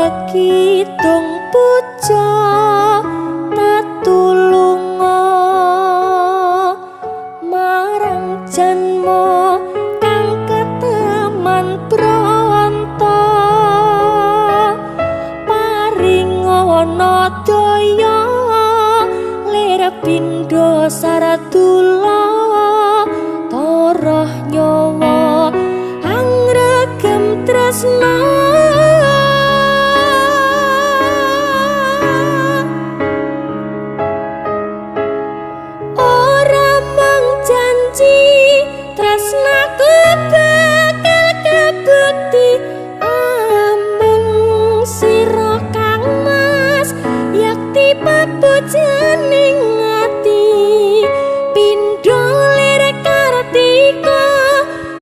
Kidung puja tatulunga marang janma kang keteman pronto, paringana daya lir pindha sarta.